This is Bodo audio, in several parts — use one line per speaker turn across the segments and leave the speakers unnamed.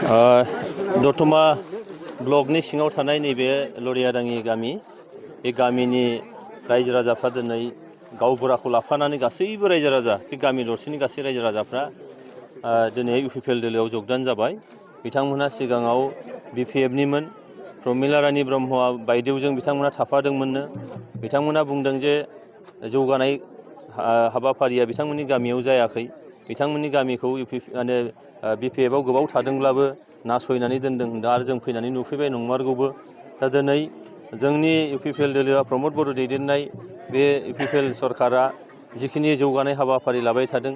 दतमा ब्लकनि सिङाव थानाय नैबे लरियादाङि गामि बे गामिनि रायजो राजाफ्रा दिनै गावबुराखौ लाफानानै गासैबो रायजो राजा बे गामि दरसेनि गासै रायजो राजाफ्रा दिनै इउपिपिएल दोलोआव जगदान जाबाय। बिथांमोनहा सिगाङाव बिपिएफनिमोन प्रमिला रानी ब्रह्मआ बायदेवजों बिथांमोना थाफादोंमोननो। बिथांमोना बुंदों जे जौगानाय हाबाफारिया बिथांमोननि गामियाव जायाखै। बिथांमोननि गामिखौ बिपिएफआव गोबाव थादोंब्लाबो नासयनानै दोनदों। दा आरो जों फैनानै नुफैबाय नंमारगौबो। दा दिनै जोंनि इउपिपिएल दोलोआ प्रमद बर' दैदेननाय बे इउपिपिएल सरकारा जिखिनि जौगानाय हाबाफारि लाबाय थादों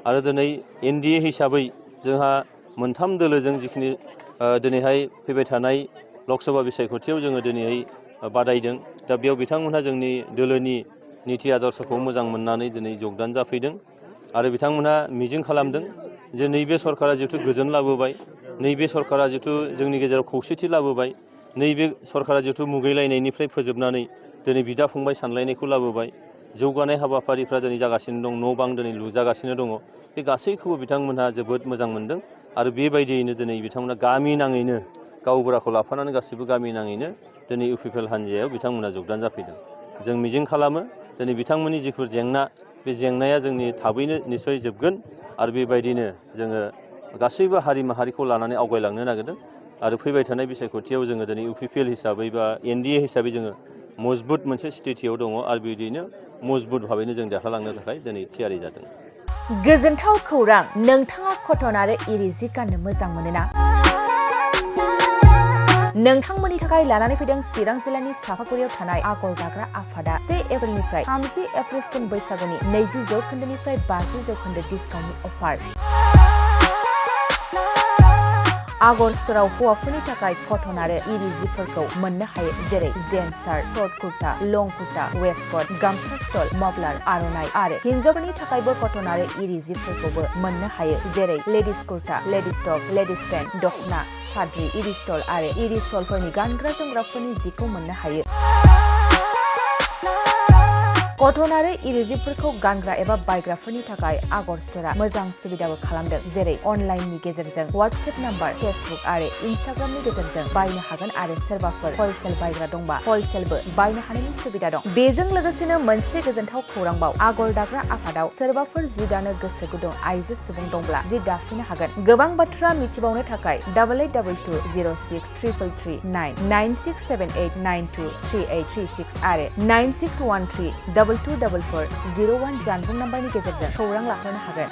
आरो दिनै एनडिए हिसाबै जोंहा मोनथाम दोलोजों जिखिनि दिनैहाय फैबाय थानाय लकसभा बिसायख'थियाव जोङो दिनैहाय बादायदों। दा बेयाव बिथांमोनहा जोंनि दोलोनि निति आदर्शखौ मोजां मोननानै दिनै जगदान जाफैदों आरो बिथांमोनहा मिजिं खालामदों जे नैबे सरकारा जिहेतु गोजोन लाबोबाय, नैबे सरकारा जिहेतु जोंनि गेजेराव खौसेथि लाबोबाय, नैबे सरकारा जिहेतु मुगैलायनायनिफ्राय फोजोबनानै दिनै बिदा फंबाय सानलायनायखौ लाबोबाय, जौगानाय हाबाफारिफ्रा दिनै जागासिनो दं, न' बां दिनै लुजागासिनो दङ। बे गासैखौबो बिथांमोनहा जोबोद मोजां मोनदों आरो बेबायदियैनो दिनै बिथांमोना गामि नाङैनो गावबुराखौ लाफानानै गासैबो गामि नाङैनो दिनै इउपिपिएल हान्जायाव बिथांमोना जगदान जाफैदों। जों मिजिं खालामो दिनै बिथांमोननि जिफोर जेंना, बे जेंनाया जोंनि थाबैनो निस्सय जोबगोन आरो बेबायदिनो जोङो गासैबो हारि माहारिखौ लानानै आवगायलांनो नागिरदों आरो फैबाय थानाय बिसायख'थियाव जोङो दिनै इउपिपिएल हिसाबै बा एनडिए हिसाबै जोङो मजबुत मोनसे स्थितियाव दङ आरो बिदिनो मजबुत भाबैनो जों देरहालांनो थाखाय दिनै थियारि जादों।
गोजोनथाव खौरां, नोंथाङा कटन आरो इरि जि गाननो मोजां मोनोना? नोंथांमोननि थाखाय लानानै फैदों चिरां जिल्लानि सापागुरियाव थानाय आगर दाग्रा आफादा 1 एप्रिलनिफ्राय 30 एप्रिलसिम बैसागुनि 20% 50% डिसकाउन्टनि अफार। आगर स्ट'रआव हौवाफोरनि थाखाय कटन आरो इरि जिफोरखौ मोननो हायो, जेरै जेन्स शार्ट, शर्ट कुर्ता, लं कुर्ता, वेस्टकट, गामसा स्टल, मफलार, आर'नाइ आरो हिन्जावफोरनि थाखायबो कटन आरो इरि जिफोरखौबो मोननो हायो, जेरै ladies kurta, ladies top, ladies pant, दखना, साद्रि, इरि स्टल आरो इरि सलफोरनि गानग्रा जोमग्राफोरनि जिखौ मोननो हायो। कटन आरो इरि जिफोरखौ गानग्रा एबा बायग्राफोरनि थाखाय आगर स्ट'रआ मोजां सुबिदाबो खालामदों, जेरै अनलाइननि गेजेरजों वाट्सएप नाम्बार, फेसबुक आरो इन्स्टाग्रामनि गेजेरजों बायनो हागोन आरो सोरबाफोर हलसेल बायग्रा दंबा हलसेलबो बायनो हानायनि सुबिदा दं। बेजों लोगोसेनो मोनसे गोजोनथाव खौरांबाव, आगर दाग्रा आफादाव सोरबाफोर जि दानो गोसो गुदुं आइजो सुबुं दंब्ला जि दाफिननो हागोन। गोबां बाथ्रा मिथिबावनो थाखाय 8822063339 9678923836 आरो 9613 224401 जानबुं नाम्बारनि गेजेरजों खौरां लाहरनो हागोन।